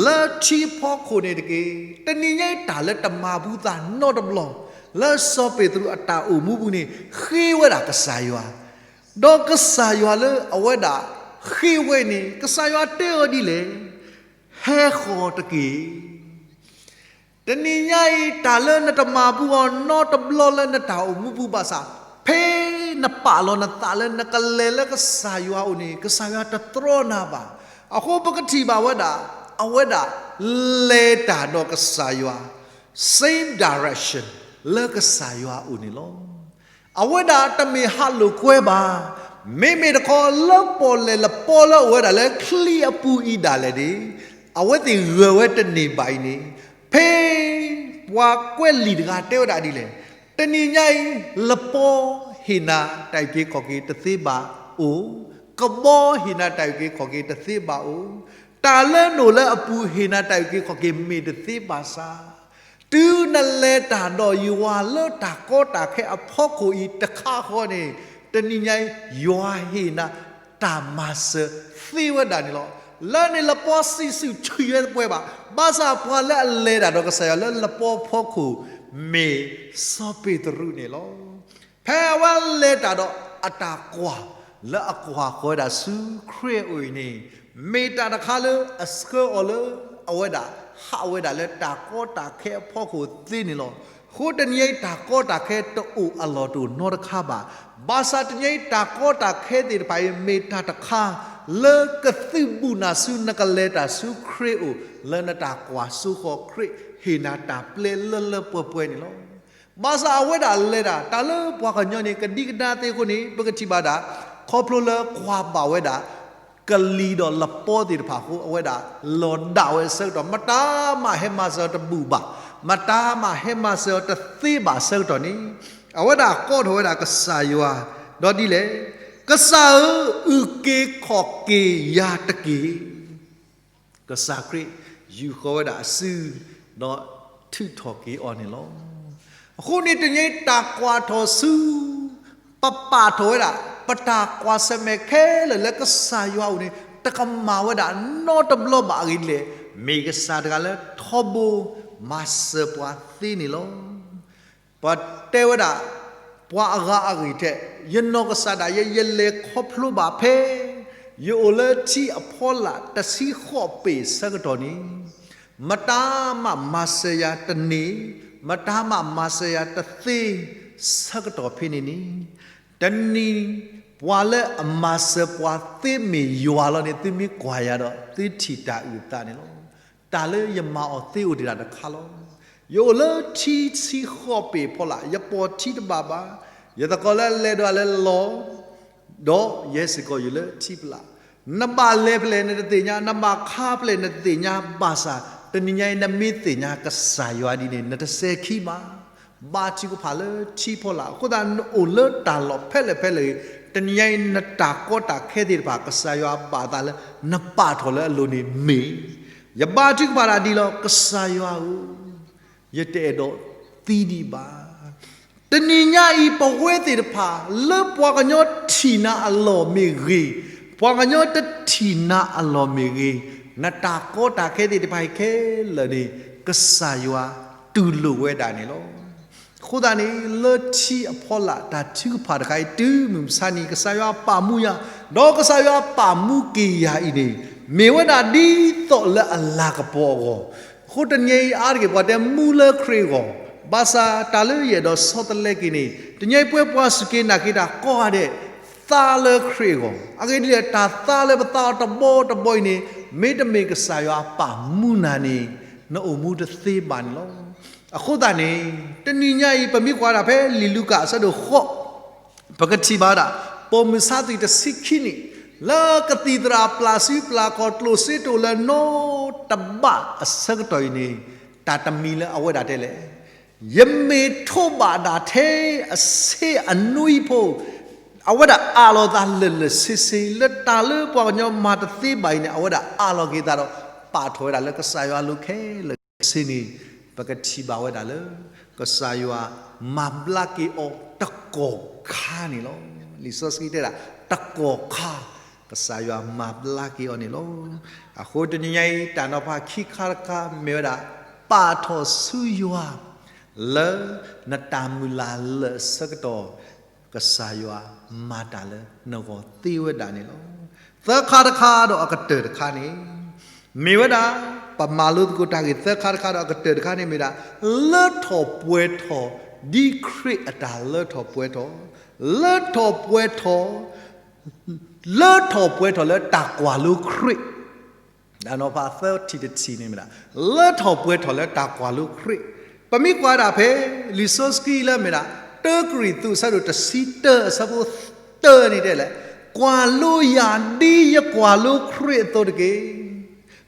လၢထံဖီခိၣ်န့ၣ်တက့ၢ်. တနံၤညါအံၤတၢ်လၢတမၤဘူးသးနီတဘျီ လၢစီၤပ့းတရူးအတၢ်အိၣ်မူပူၤန့ၣ် ဃ့ဝဲဒၣ်ကစၢ်ယွၤ, ဒီးကစၢ်ယွၤလၢအဝဲဒၣ်ဃ့ဝဲန့ၣ် ကစၢ်ယွၤတဲအီၤဒ်လဲၣ်, ဟဲဃီၤတက့ၢ်. တနံၤညါအံၤ တၢ်လၢနတမၤဘူးအီၤနီတဘျီလၢနတၢ်အိၣ်မူပူၤဘၣ်ဆၣ်, ဖဲနပာ်လီၤနသးလၢနကလဲၤလၢကစၢ်ယွၤအအိၣ်န့ၣ် ကစၢ်ယွၤတတြီနၤဘၣ်. အဃိပကထံၣ်ဘၣ်ဝဲဒၣ်, အဝဲဒၣ်လဲၤတၢ်ဒီးကစၢ်ယွၤ same direction လၢကစၢ်ယွၤအအိၣ်န့ၣ်လီၤ. အဝဲဒၣ်တမ့ၢ်ဟးလိာ်ကွဲဘၣ်. မ့မ့ၢ်တခီလၢပီၣ်လဲၣ်လပီလၢအအိၣ်ဝဲဒၣ်လၢချံအပူၤအံၤဒၣ်လဲာ်န့ၣ်, အဝဲသ့ၣ်ဂၢၢ်ဝဲတန့ၢ်ဘၣ်အံၤန့ၣ်, ဖဲပှၤကွဲးလံာ်တဂၤတဲဝဲဒၣ်ဒ်လဲၣ်, တနံၤညါအံၤ လပီဟ့ၣ်နၤတၢ်အုၣ်က့ၤခီၣ်က့ၤတသ့ဘၣ်အိၣ်, ကဘီဟ့ၣ်နၤတၢ်အုၣ်က့ၤခီၣ်က့ၤတသ့ဘၣ်အိၣ်, တၢ်လၢနအိၣ်လၢအပူၤဟ့ၣ်နၤတၢ်အုၣ်က့ၤခီၣ်က့ၤမ့ၢ်တသ့ဘၣ်ဆၣ် တုၤနလဲၤတၢ်ဒီးယွၤလၢတၢ်ကီတၢ်ခဲအဖီခိၣ်အံၤတခါဃီန့ၣ်, တနံၤညါအံၤ ယွၤဟ့ၣ်နၤတၢ်မၤစၢၤသ့ဝဲဒၣ်န့ၣ်လီၤ. လၢန့ၣ်လပီစံးဆူၣ်ဆူၣ်ယဲတပှဲၤဘၣ်. ဘၣ်ဆၣ်ပှၤလၢအလဲၤတၢ်ဒီးကစၢ်ယွၤလၢလပီဖီခိၣ် မ့ၢ်စီၤပ့းတရူးန့ၣ်လီၤ. ဖဲအဝဲလဲၤတၢ်ဒီးအတၢ်ကွၢ်လၢအကွၢ်ဃီဝဲဒၣ်ဆူခရံာ်အအိၣ်အံၤန့ၣ်, မ့ၢ်တၢ်တခါလၢအဆှၢအီၤလၢအဝဲဒၣ်ဟးဝဲဒၣ်လၢတၢ်ကီတၢ်ခဲအဖီခိၣ်သ့န့ၣ်လီၤ. အဃိတနံၤအံၤတၢ်ကီတၢ်ခဲတအိၣ်အလီၢ်တအိၣ်နီတခါဘၣ်. ဘၣ်ဆၣ်တနံၤအံၤတၢ်ကီတၢ်ခဲသ့ၣ်တဖၣ်အံၤ မ့ၢ်တၢ်တခါလၢကသုးဘူးနၤဆူနကလဲၤတၢ်ဆူခရံာ်အအိၣ် လၢနတၢ်ကွၢ်စိဃီၤခရံာ်ဟ့ၣ်နၤတၢ်ပျဲလၢလၢပှဲၤပှဲၤန့ၣ်လီၤ. ဘၣ်ဆၣ်အဝဲဒၣ်လဲၤတၢ်, တၢ်လၢပှၤကညီန့ၣ် ကဒံကဒါသ့အဃိန့ၣ် ပကထံၣ်ဘၣ်ဒၣ် ခီဖျိလၢကွၢ်ဘၣ်ဝဲဒၣ် ကလံၤဒီးလပီသ့ၣ်တဖၣ်အဃိ အဝဲဒၣ်လီၤဒၣ်ဝဲအဆၢကတီၢ် မတၤမးဟဲမၤစၢၤအီၤတဘူၣ်ဘၣ်, မတၤမးဟဲမၤစၢၤအီၤတသ့ဘၣ်အဆၢကတီၢ်န့ၣ်, အဝဲဒၣ်ကိးထီၣ်ဝဲဒၣ်ကစၢ်ယွၤ, ဒီးဒ်လဲၣ်, ကစၢ်ဧၢ, အုၣ်က့ၤခီၣ်က့ၤယၤတက့ၢ်. ကစၢ်ခရံာ်ယူာ်ဃီၤဝဲဒၣ်အစု ဒီးထုးထီၣ်က့ၤအီၤန့ၣ်လီၤ. အဃိန့ၣ်တနံၤအံၤတၢ်ကွၢ်ထီၣ်ဆူ ပပာ်ထီၣ်ဝဲဒၣ် ပတၢ်ကွၢ်ဆၢၣ်မဲာ်ခဲလၢာ်လၢကစၢ်ယွၤအအိၣ်န့ၣ် တကမၤဝဲဒၣ်နီတဘျီဘၣ်အဂ့ၢ်ဒ်လဲၣ်, မ့ၢ်ကစၢ်တဂၤလၢထီဘိမၤစၢၤပှၤသ့န့ၣ်လီၤ. ပတဲဝဲဒၣ် ပှၤအဂၤအဂ့ၢ်ထဲ, ယနီၢ်ကစၢ်ဒၣ်ယဲ ယလဲၤခီဖျိဘၣ်ဖဲ ယအိၣ်လၢထံအဖီလာ်တဆံဃိးပ့ၤဆၢကတီၢ်န့ၣ်, မတၤမးမၤစၢၤယၤတန့ၢ်, မတၤမးမၤစၢၤယၤတသ့ဆၢကတီၢ်ဖဲန့ၣ်န့ၣ်, တနံၤ ပှၤလၢအမၤစၢၤပှၤသ့မ့ၢ်ယွၤလီၤန့ၣ် သုမ့ၢ်ကွၢ်ယၤဒီး သုထံၣ်တၢ်အုၣ်အသးန့ၣ်လီၤ. တၢ်လၢယမၤအီၤသ့အိၣ်ဒံးဒၣ်တခါလီၤ. ယအိၣ်လၢထံဆံဃိးပ့ၤဖီလာ် ယပိာ်ထံတဘၣ်ဘၣ်, ယသကိးလၢအလဲၤဒီးအလဲၤလီၤ ဒီးယဲစ့ၢ်ကီးယိာ်လၢထံဖီလာ်, နဘၣ်လဲၤဖဲလဲၣ်နတသ့ၣ်ညါ, နဘၣ်ခါဖဲလဲၣ်နတသ့ၣ်ညါ, ဘၣ်ဆၣ် တနံၤညါအံၤနမ့ၢ်သ့ၣ်ညါကစၢ်ယွၤဒ်န့ၣ် နတစဲၤခံဘၣ်. ဘါထုကဖၣ်လၢထံဖီလာ်, အဃိသတးနအိၣ်လၢတၢ်လီၢ်ဖဲလဲၣ်ဖဲလဲၣ်ဂ့ၤ, တနံၤညါအံၤနတၢ်ကီတၢ်ခဲသ့ၣ်တဖၣ် ကစၢ်ယွၤဘၣ်သးလၢ နပာ်ထီၣ်လၢအလိၤန့ၣ်မ့ၢ်, ယဘါထုကဖၣ်တၢ်ဒ်လီၤ, ကစၢ်ယွၤဧၢ, ယတအဲၣ်ဒိးသံဒံးဘၣ်. တနံၤညါအံၤပဝဲသ့ၣ်တဖၣ် လၢပှၤကညီထံၣ်နၤအလီၢ်မ့ၢ်ဂ့ၤ, ပှၤကညီတထံၣ်နၤအလီၢ်မ့ၢ်ဂ့ၤ, နတၢ်ကီတၢ်ခဲသ့ၣ်တဖၣ်အံၤခဲလၢာ်န့ၣ် ကစၢ်ယွၤတူၢ်လိာ်ဝဲဒၣ်န့ၣ်လီၤ. အဃိသတးန့ၣ် လၢထံအဖီလာ်တၢ်ထုကဖၣ်တခါအံၤ တုၤမုၢ်မဆါနံၤ ကစၢ်ယွၤပာ်မူယၤ, ဒီးကစၢ်ယွၤပာ်မူက့ၤယၤအံၤန့ၣ် မ့ၢ်ဝဲဒၣ်ဒ်သိးလၢအလၤကပီၤအဂီၢ်, အဃိတနံၤအံၤအါတက့ၢ်ပှၤတဲမူလၢခရံာ်အဂီၢ်, ဘၣ်ဆၣ်တၢ်လၢယအဲၣ်ဒိးဆီတလဲက့ၤန့ၣ် တနံၤအံၤပဝဲပှၤစူၢ်က့ၤနာ်က့ၤတၢ်ကိးဂၤဒဲး သါလၢခရံာ်အဂီၢ်, အဂ့ၢ်ဒ်လဲၣ် တၢ်သါလၢပသါအီၤတဘီတဘီအံၤန့ၣ် မ့တမ့ၢ်ကစၢ်ယွၤပာ်မူနၤန့ၣ် နအိၣ်မူတသ့ဘၣ်န့ၣ်လီၤ. အဃိသတးန့ၣ် တနံၤညါအံၤ ပမ့ၢ်ကွၢ်ဒၣ်ဖဲလံာ်လူၤကၣ်အဆၢဒိၣ်ဃိး ပကထံၣ်ဘၣ်ဝဲဒၣ် ပိာ်မုၣ်ဆါသွံၣ်တဆံခံနံၣ် လၢကသံၣ်သရၣ်ပျၢ်စုပျၢ်ခီၣ် ကျိၣ်စ့တအိၣ်လၢၤနီတဘ့ၣ်အဆၢကတီၢ်အံၤန့ၣ် တၢ်တမံၤလၢအဝဲဒၣ်တဲလဲၣ်, ယမ့ၢ်ထိးဘၣ်ဒၣ်ထဲအဆ့အနွံဖိ အဝဲဒၣ်အးလီၤသးလၢာ်လၢာ်ဆ့ဆ့ လၢတၢ်လၢပှၤကညီမၤတသ့ဘၣ်အံၤန့ၣ် အဝဲဒၣ်အးလီၤက့ၤသးဒီး ပာ်ထီၣ်ဝဲဒၣ်လၢကစၢ်ယွၤအလိၤခဲလၢာ်ခဲဆ့န့ၣ် ပကထံၣ်ဘၣ်ဝဲဒၣ်လၢ ကစၢ်ယွၤမၤဘျါက့ၤအီၤတကီၢ်ခါန့ၣ်လီၤ. လံာ်စီဆှံတဲဒၣ် တကီၢ်ခါ ကစၢ်ယွၤမၤဘျါက့ၤအီၤန့ၣ်လီၤ. အဃိတနံၤညါအံၤ တၢ်နီၤဖးခံခါတခါမ့ၢ်ဝဲဒၣ် ပာ်ထီၣ်ဆူယွၤ လၢနတၢ်မုၢ်လၢ်လၢာ်အဆၢကတီၢ် ကစၢ်ယွၤမၤတၢ်လၢနဂီၢ်သ့ဝဲဒၣ်န့ၣ်လီၤ. သၢခါတခါဒီးအကတၢၢ်တခါန့ၣ် မ့ၢ်ဝဲဒၣ် ပမၤလိသကိးတၢ်ဂ့ၢ်သၢခါတခါဒီးအကတၢၢ်တခါန့ၣ်မ့ၢ်ဒၣ် လၢထီၣ်ပှဲၤထီၣ် ဒ်ခရံာ်အတၢ်လၢထီၣ်ပှဲၤထီၣ်, လၢထီၣ်ပှဲၤထီၣ် လၢထီၣ်ပှဲၤထီၣ်လၢတၢ်ကွၢ်လိခရံာ် တၢ်နီၤဖးသၢထံၣ်တထံၣ်န့ၣ်မ့ၢ်ဒၣ် လၢထီၣ်ပှဲၤထီၣ်လၢတၢ်ကွၢ်လိခရံာ်, ပမ့ၢ်ကွၢ်ဒၣ်ဖဲ လံာ်စီဆှံလၢမ့ၢ်ဒၣ် တၢကရံၣ်သူးအဆၢဒိၣ်တဆံတၢအဆၢဖိတၢန့ၣ်တဲလဲၣ်, ကွၢ်လိယၤဒ်ယကွၢ်လိခရံာ်အသိးတက့ၢ်.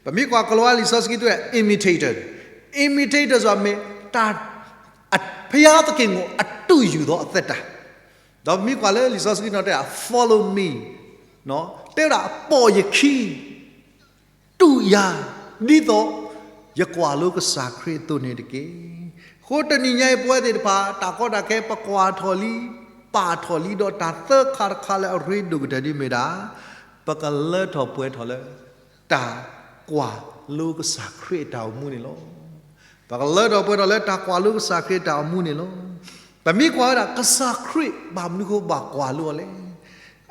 ပမ့ၢ်ကွၢ်ကလၤဝါလံာ်စီဆှံတဲ imitators, imitators မ့ၢ်တၢ် ဘုရားသခင်ကို အတုယူသော အသက်တာ, ဒီးပမ့ၢ်ကွၢ်လၢလံာ်စီဆှံနီၤတဲဒၣ် follow me, တဲဝဲဒၣ်ပိာ်ယခံ တူၢ်ယၤ ဒ်သိးယကွၢ်လိကစၢ်ခရံာ်အသိးန့ၣ်တက့ၢ်. အဃိတနံၤညါအံၤပဝဲသ့ၣ်တဖၣ် တၢ်ကီတၢ်ခဲပကွၢ်ထီၣ်လံ ပာ်ထီၣ်လံဒီးတၢ်သၢခါတခါလၢအရ့ဒိၣ်ကတၢၢ်ဒ်မ့ၢ်ဒၣ် ပကလၢထီၣ်ပှဲၤထီၣ်လၢ တၢ်ကွၢ်လိကစၢ်ခရံာ်အတၢ်အိၣ်မူန့ၣ်လီၤ. ပကလၢထီၣ်ပှဲၤထီၣ်လၢတၢ်ကွၢ်လိကစၢ်ခရံာ်အတၢ်အိၣ်မူန့ၣ်လီၤ. ပမ့ၢ်ကွၢ်ဝဲဒၣ်ကစၢ်ခရံာ်ဘၣ်မနုၤဃိဘၣ်ကွၢ်လိအီၤလဲၣ်.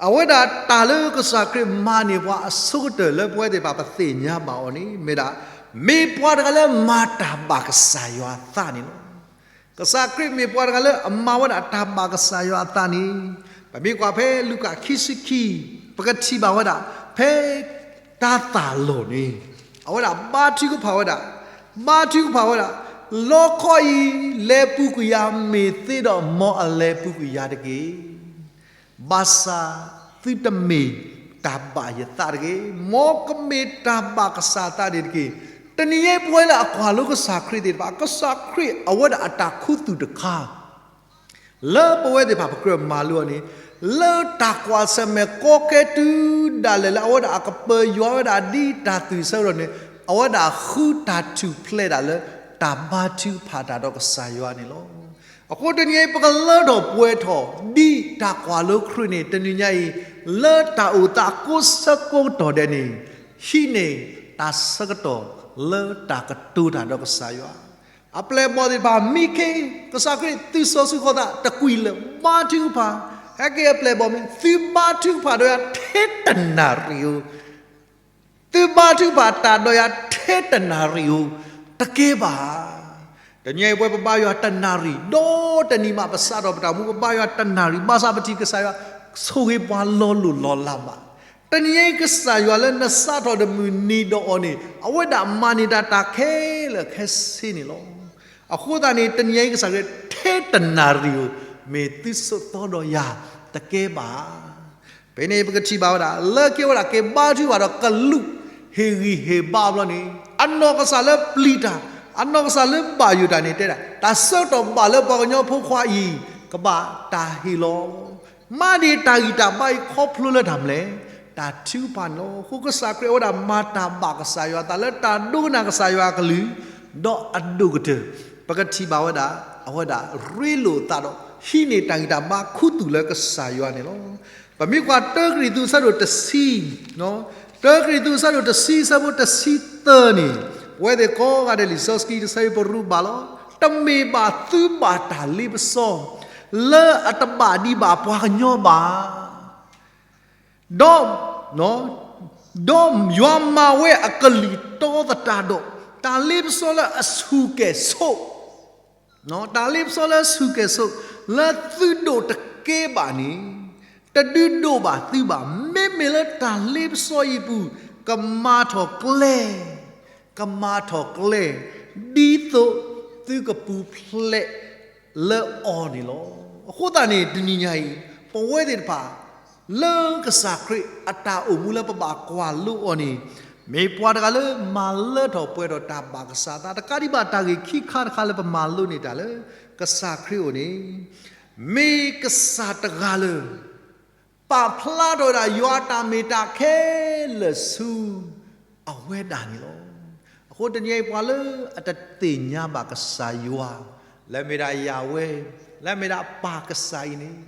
အဝဲဒၣ်တၢ်လၢကစၢ်ခရံာ်မၤန့ၢ်ပှၤအဆိကတၢၢ်လၢပဝဲသ့ၣ်တဖၣ်ပသ့ၣ်ညါဘၣ်အီၤန့ၣ် မ့ၢ်ဒၣ် မ့ၢ်ပှၤတဂၤလၢမၤတၢ်ဘၣ်ကစၢ်ယွၤအသးန့ၣ်လီၤ. ကစၢ်ခရံာ်မ့ၢ်ပှၤတဂၤလၢအမၤဝဲဒၣ်တၢ်ဘၣ်ကစၢ်ယွၤအသးန့ၣ် ပမ့ၢ်ကွၢ်ဖဲလူၤကၣ်ခံဆံခံ ပကထံၣ်ဘၣ်ဝဲဒၣ် ဖဲတၢ်သၣ်လီၢ်န့ၣ် အဝဲဒၣ်ဘါထုကဖၣ်ဝဲဒၣ် ဘါထုကဖၣ်ဝဲဒၣ် လီခီအံၤ လဲၤပူၤကွံာ်ယၤမ့ၢ်သ့ဒီး မ်အလဲၤပူၤကွံာ်ယၤတက့ၢ်. ဘၣ်ဆၣ်သုတမ့ၢ်တၢ်ဘၣ်ယသးတဂ့ၤ, မ်ကမ့ၢ်တၢ်ဘၣ်ကစၢ်သးန့ၣ်တက့ၢ်. တနံၤအံၤပဝဲလၢအကွၢ်လိကစၢ်ခရံာ်သ့ၣ်တဖၣ် ကစၢ်ခရံာ်အဝဲဒၣ်အတၢ်ခူသူၣ်တခါ လၢပဝဲသ့ၣ်တဖၣ်ပကြၢးမၤလိအီၤန့ၣ် လၢတၢ်ကွၢ်ဆၢၣ်မဲာ်ကီကဲတုၤဒၣ်လဲာ်လၢအဝဲဒၣ်အကပၢၤယွၤဝဲဒၣ်ဒ်တၢ်သွံၣ်ဆၢကတီၢ်န့ၣ် အဝဲဒၣ်ဃုတၢ်ထူၣ်ဖျဲးဒၣ်လၢ တၢ်ဘါထုကဖၣ်တၢ်ဒီးကစၢ်ယွၤန့ၣ်လီၤ. အဃိတနံၤအံၤ ပကလၢထီၣ်ပှဲၤထီၣ် ဒ်တၢ်ကွၢ်လိခရံာ်န့ၣ် တနံၤညါအံၤ လၢတၢ်အိၣ်သးကိးဆၢကိးကတီၢ်ဒဲးန့ၣ် ဟံးန့ၢ်တၢ်ဆၢကတီၢ်လၢတၢ်ကတိၤတၢ်ဒီးကစၢ်ယွၤ အပျဲၢ်အဘီၣ်သ့ၣ်တဖၣ် မံခ့ ကစၢ်ခရံာ်သုစီၤဆှံဃီသး တကွံာ်လၢာ်ဘါထုကဖၣ်, ဟဲက့ၤအပျဲၢ်အဘီၣ်မံ သုဘါထုကဖၣ်ဒီးယၤထဲတနၣ်ရံၣ်ဧိၤ, သုဘါထုကဖၣ်တၢ်ဒီးယၤထဲတနၣ်ရံၣ်ဧိၤ, တကဲဘၣ် တနံၤအံၤပဝဲပဘါယွၤတနၣ်ရံၣ်, ဒီးတနံၤမးပစးထီၣ်ပတၢ်မူ ပဘါယွၤတနၣ်ရံၣ်, ဘၣ်ဆၣ်ပထံၣ်ကစၢ်ယွၤ ဆိၣ်ဂ့ၤပှၤလီၤလိၢ်လီၤလးမး, တနံၤအံၤကစၢ်ယွၤလၢနစးထီၣ်တမုၢ်နံၤဒီးအီၤန့ၣ် အဝဲဒၣ်မၤန့ၢ်တၢ်တၢ်ခဲလၢာ်ခဲဆ့န့ၣ်လီၤ. အဃိသတးန့ၣ် တနံၤအံၤကစၢ်ခရံာ် ထဲတနၣ်ရံၣ်ဧိၤ မ့ၢ်သုဆိးသီဒီးယၤ တကဲဘၣ် ဖဲန့ၣ်ပကထံၣ်ဘၣ်ဝဲဒၣ် လၢက့ၤဝဲဒၣ်က့ၤဘါထုကဖၣ်ဒီးကလူးဟ့ၣ်ဂံၢ်ဟ့ၣ်ဘါအဘျီန့ၣ် အနီၢ်ကစၢ်လၢပျံၤတၢ်, အနီၢ်ကစၢ်လၢဘၣ်ယိၣ်တၢ်န့ၣ်တဲဒၣ် တၢ်ဆၢကတီၢ်ဘၣ်လၢပှၤကညီဖိခွါအံၤ ကဘၣ်တၢ်ဟ့ၣ်လီၤ မၤန့ၢ်တၢ်ဂံၢ်တၢ်ဘါအံၤခီဖျိလၢတၢ်မနုၤလဲၣ်, တၢ်ထုကဖၣ်န့ၣ်လီၤ. အဃိကစၢ်ခရံာ်အဝဲဒၣ်မၤတၢ်ဘၣ်ကစၢ်ယွၤအသးလၢတၢ်ဒိကနၣ်ကစၢ်ယွၤအကလုၢ် ဒီးအဒိၣ်ကတၢၢ် ပကထံၣ်ဘၣ်ဝဲဒၣ် အဝဲဒၣ်ရ့လိာ်အသးဒီး ဟံးန့ၢ်တၢ်ဂံၢ်တၢ်ဘါခူသူၣ်လၢကစၢ်ယွၤန့ၣ်လီၤ. ပမ့ၢ်ကွၢ်တၢကရံၣ်သူးအဆၢဒိၣ်တဆံ, တၢကရံၣ်သူးအဆၢဒိၣ်တဆံအဆၢဖိတဆံသၢန့ၣ် ပဝဲသ့ၣ်ကိးဂၤဒဲးလံာ်စီဆှံတဆၢအံၤပရူးဘၣ်လီၤ. တမ့ၢ်ဘၣ်သုဘၣ်တၢ်လ့ပစီ လၢအတဘၣ်ဒံးဘၣ်ပှၤကညီဘၣ် ဒီး ဒီးယွၤမၤဝဲအကလုၢ်တီသတးဒီး တၢ်လ့ပစီလၢအဆူၣ်ကဲၣ်ဆိး, တၢ်လ့ပစီလၢအဆူၣ်ကဲၣ်ဆိး လၢသုဒိၣ်တကဲဘၣ်န့ၣ် တဒုးဒိၣ်ဘၣ်သုဘၣ်. မ့မ့ၢ်လၢတၢ်လ့ပစီအံၤအပူၤ ကမၤထီၣ်ကျဲ ကမၤထီၣ်ကျဲ ဒ်သိးသုကပူၤဖျဲးလၢအီၤန့ၣ်လီၤ. အဃိသတးန့ၣ် တနံၤညါအံၤ ပဝဲသ့ၣ်တဖၣ် လၢကစၢ်ခရံာ်အတၢ်အိၣ်မူလၢပဘၣ်ကွၢ်လိအီၤန့ၣ် မ့ၢ်ပှၤတဂၤလၢမၤလၢထီၣ်ပှဲၤထီၣ်တၢ်ဘၣ်ကစၢ်အသး တကးဒံးဘၣ်တၢ်ဂ့ၢ်ခံခါတခါလၢပမၤလိန့ၢ်တၢ်လၢ ကစၢ်ခရံာ်အအိၣ်န့ၣ် မ့ၢ်ကစၢ်တဂၤလၢ ပာ်ဖျါထီၣ်ဝဲဒၣ်ယွၤအတၢ်မ့ၢ်တၢ်ခဲလၢာ်ဆူ အဝဲဒၣ်န့ၣ်လီၤ. အဃိတနံၤအံၤပှၤလၢအတသ့ၣ်ညါဘၣ်ကစၢ်ယွၤ လၢအမ့ၢ်ဒၣ်ယၤဝဲ လၢအမ့ၢ်ဒၣ်ပၢ်ကစၢ်အံၤန့ၣ်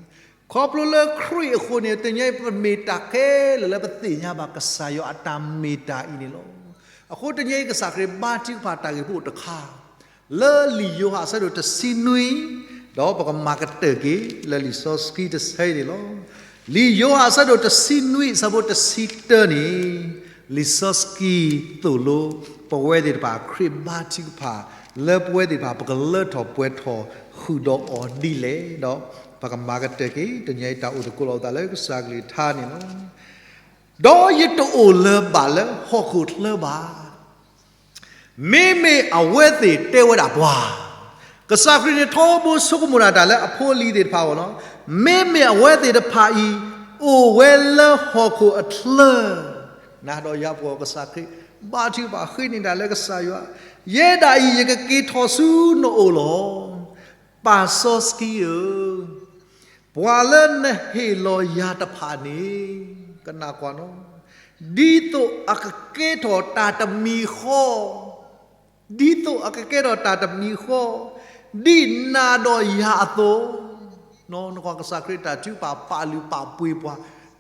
ခီဖျိလၢခရံာ်အဃိန့ၣ် တနံၤအံၤပမ့ၢ်တၢ်ခဲလၢာ်လၢပသ့ၣ်ညါဘၣ်ကစၢ်ယွၤအတၢ်မ့ၢ်တၢ်အံၤန့ၣ်လီၤ. အဃိတနံၤအံၤကစၢ်ခရံာ်ဘါထုကဖၣ်တၢ်ဂ့ၢ်ဖိတခါ လၢလံာ်ယိၤဟၣ်အဆၢဒိၣ်တဆံနွံ ဒီးပကမၤကတၢၢ်က့ၤ လၢလံာ်စီဆှံတဆၢအံၤန့ၣ်လီၤ. လံာ်ယိၤဟၣ်အဆၢဒိၣ်တဆံနွံအဆၢဖိတဆံတၢန့ၣ် လံာ်စီဆှံသိၣ်လိ ပဝဲသ့ၣ်တဖၣ် ခရံာ်ဘါထုကဖၣ် လၢပဝဲသ့ၣ်တဖၣ် ပကလၢထီၣ်ပှဲၤထီၣ်ဃုာ်ဒီးအီၤဒ်လဲၣ်ဒီး ပကမၤကတၢၢ်က့ၤ တနံၤအံၤတၢ်အိၣ်သကိးလိာ်ပသးလၢကစၢ်ကလုၢ်ကထါန့ၣ်လီၤ. ဒီးယတအိၣ်လၢၤဘၣ်လၢဟီၣ်ခိၣ်ချၢဘၣ်. မ့မ့ၢ်အဝဲသ့ၣ်တဲဝဲဒၣ်ပှၤ, ကစၢ်ခရံာ်န့ၣ်ထီဘိဆိကမိၣ်ဒၣ်တၢ်လၢအဖိအလံၤသ့ၣ်တဖၣ်အဂီၢ်လီၤ. မ့မ့ၢ်အဝဲသ့ၣ်တဖၣ်အံၤ အိၣ်ဝဲလၢဟီၣ်ခိၣ်အချၢ, နၤဒီးယၤပှၤကစၢ်ခရံာ် ဘါထုကဖၣ်ဃ့န့ၢ်တၢ်လၢကစၢ်ယွၤ, ယဲဒၣ်အံၤ ယကက့ၤထီၣ်ဆူနအိၣ်လီၤ. ပၢ်စီဆှံဧၢ, ပှၤလၢနဟ့ၣ်လီၤယၤတဖၣ်န့ၣ် ကနၣ်ကွၢ်နီၤ, ဒ်သိးအကကဲထီၣ်တၢ်တမံၤဃီ, ဒ်သိးအကကဲထီၣ်တၢ်တမံၤဃီ, ဒ်နၤဒီးယၤအသိး, နကွၢ်ကစၢ်ခရံာ်တၢ်ထုကဖၣ်ပာ်လုၢ်ပာ်ပှ့ၤပှၤ,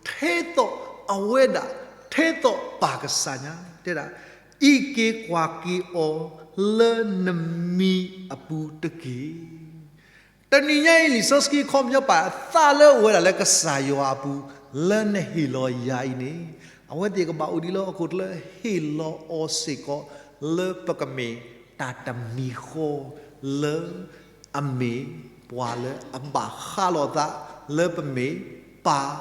ထဲသိးအဝဲဒၣ်, ထဲသိးပၢ်ကစၢ်ညါ, တဲဒၣ်, အံးက့ၤကွၢ်က့ၤအီၤလၢနမံၤအပူၤတက့ၢ်. တနံၤညါအံၤ လံာ်စီဆှံခီပညီပာ်အသးလၢအအိၣ်ဝဲဒၣ်လၢကစၢ်ယွၤအပူၤ လၢနဟ့ၣ်လီၤယၤအံၤန့ၣ် အဝဲသ့ၣ်ကဘၣ်အိၣ်ဒံးလၢဟီၣ်ခိၣ်ချၢ ဟ့ၣ်လီၤအီၤစ့ၢ်ကီး လၢပကမ့ၢ်တၢ်တမံၤဃီ လၢအမ့ၢ်ပှၤလၢအဘၣ်ဃးလိာ်အသး လၢပမ့ၢ်ပၢ်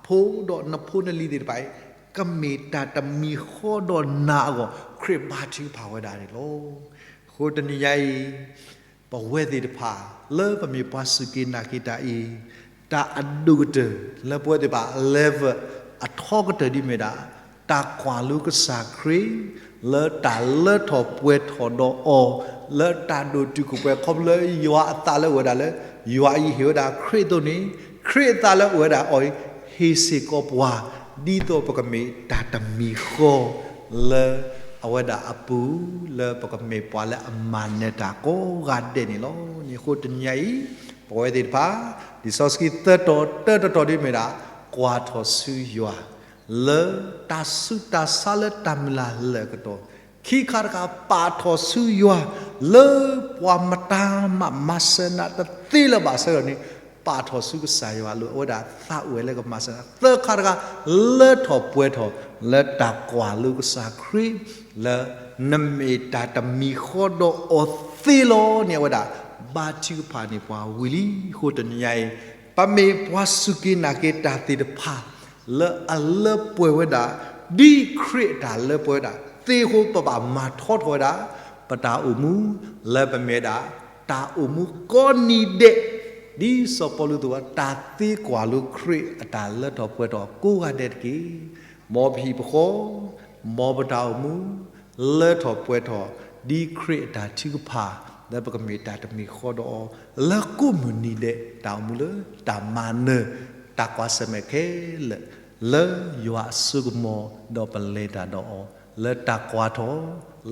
ဖိဒီးနဖိနလံၤသ့ၣ်တဖၣ်အံၤ ကမ့ၢ်တၢ်တမံၤဃီဒီးနၤအဂီၢ် ခရံာ်ဘါထုကဖၣ်ဝဲဒၣ်န့ၣ်လီၤ. အဃိတနံၤညါအံၤ ပဝဲသ့ၣ်တဖၣ် လၢပမ့ၢ်ပှၤစူၢ်က့ၤနာ်က့ၤတၢ်အံၤ တၢ်အဒိၣ်ကတၢၢ်လၢပဝဲသ့ၣ်တဖၣ် level အထီကတၢၢ်ဒ်မ့ၢ်ဒၣ် တၢ်ကွၢ်လိကစၢ်ခရံာ် လၢတၢ်လၢထီၣ်ပှဲၤထီၣ်ဒီးအီၤ လၢတၢ်ဒိၣ်တုာ်ခိၣ်ပှဲၤ ခီဖျိလၢယွၤအသးလၢအအိၣ်ဝဲဒၣ်လၢ ယွၤအံၤဟ့ၣ်ဝဲဒၣ်ခရံာ်အသိးန့ၣ် ခရံာ်အသးလၢအအိၣ်ဝဲဒၣ်အီၤအံၤ ဟ့ၣ်စ့ၢ်ကီးပှၤ ဒ်သိးပကမ့ၢ်တၢ်တမံၤဃီ လၢ အဝဲဒၣ်အပူၤလၢပကမ့ၢ်ပှၤလၢအမၤနၢၤတၢ်ကိးဂၤဒဲးန့ၣ်လီၤ. န့ၣ်အဃိတနံၤညါအံၤ ပဝဲသ့ၣ်တဖၣ် လံာ်စီဆှံသၢတီၤတၢတတီၤဒ်မ့ၢ်ဒၣ် ကွၢ်ထီၣ်ဆူယွၤ လၢတၢ်ဆူးတၢ်ဆါလၢတၢ်မုၢ်လၢ်လၢာ်အကတီၢ်, ခံခါတခါ ပာ်ထီၣ်ဆူယွၤ လၢပှၤမတၤမးမၤစၢၤနၤတသ့လၢၤဘၣ်အဆၢကတီၢ်န့ၣ် ပာ်ထီၣ်ဆူကစၢ်ယွၤအလိၤ အဝဲဒၣ်သးအိၣ်ဝဲလၢကမၤစၢၤနၤ, သၢခါတခါ လၢထီၣ်ပှဲၤထီၣ် လၢတၢ်ကွၢ်လိကစၢ်ခရံာ် လၢနမ့ၢ်တၢ်တမံၤဃီဒီးအီၤသ့လီၤန့ၣ် အဝဲဒၣ် ဘါထုကဖၣ်န့ၢ်ပှၤဝံၤလံ. အဃိတနံၤညါအံၤ ပမ့ၢ်ပှၤစူၢ်က့ၤနာ်က့ၤတၢ်သ့ၣ်တဖၣ် လၢအလၢပှဲၤဝဲဒၣ် ဒ်ခရံာ်အတၢ်လၢပှဲၤဝဲဒၣ်သ့အဃိ ပဘၣ်မၤထီထီၣ်ဝဲဒၣ် ပတၢ်အိၣ်မူ လၢပမ့ၢ်ဝဲဒၣ် တၢ်အိၣ်မူကိးနံၤဒဲး ဒ်စီၤပီလူးအသိး တၢ်သ့ကွၢ်လိခရံာ်အတၢ်လၢထီၣ်ပှဲၤထီၣ်ကိးဂၤဒဲးတက့ၢ်. မ်ပဟံၣ်ပဃီ မ်ပတၢ်အိၣ်မူ လၢထီၣ်ပှဲၤထီၣ် ဒ်ခရံာ်အတၢ်ထုကဖၣ် လၢပကမ့ၢ်တၢ်တမံၤဃီဒီးအီၤ လၢကိးမုၢ်နံၤဒဲး တၢ်အိၣ်မူလၢတၢ်မၤနၢၤ တၢ်ကွၢ်ဆၢၣ်မဲာ်ခဲလၢာ် လၢယွၤအစိကမီၤ ဒီးပလဲၤတၢ်ဒီးအီၤ လၢတၢ်ကွၢ်ထီၣ်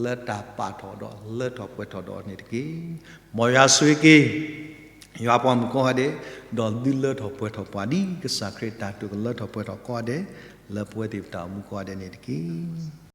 လၢတၢ်ပာ်ထီၣ်ဒီးလၢထီၣ်ပှဲၤထီၣ်ဒီးအီၤန့ၣ်တက့ၢ်. မ်ယွၤဆိၣ်ဂ့ၤက့ၤ ယွၤပှၤမုၣ်ကိးဂၤဒဲး ဒီးသုလၢထီၣ်ပှဲၤထီၣ်ပှၤ ဒ်ကစၢ်ခရံာ်တၢ်တိာ်ကလၢထီၣ်ပှဲၤထီၣ်ကိးဂၤဒဲး လၢပဝဲသ့ၣ်ပတၢ်အိၣ်မူကိးဂၤဒဲးန့ၣ်တက့ၢ်.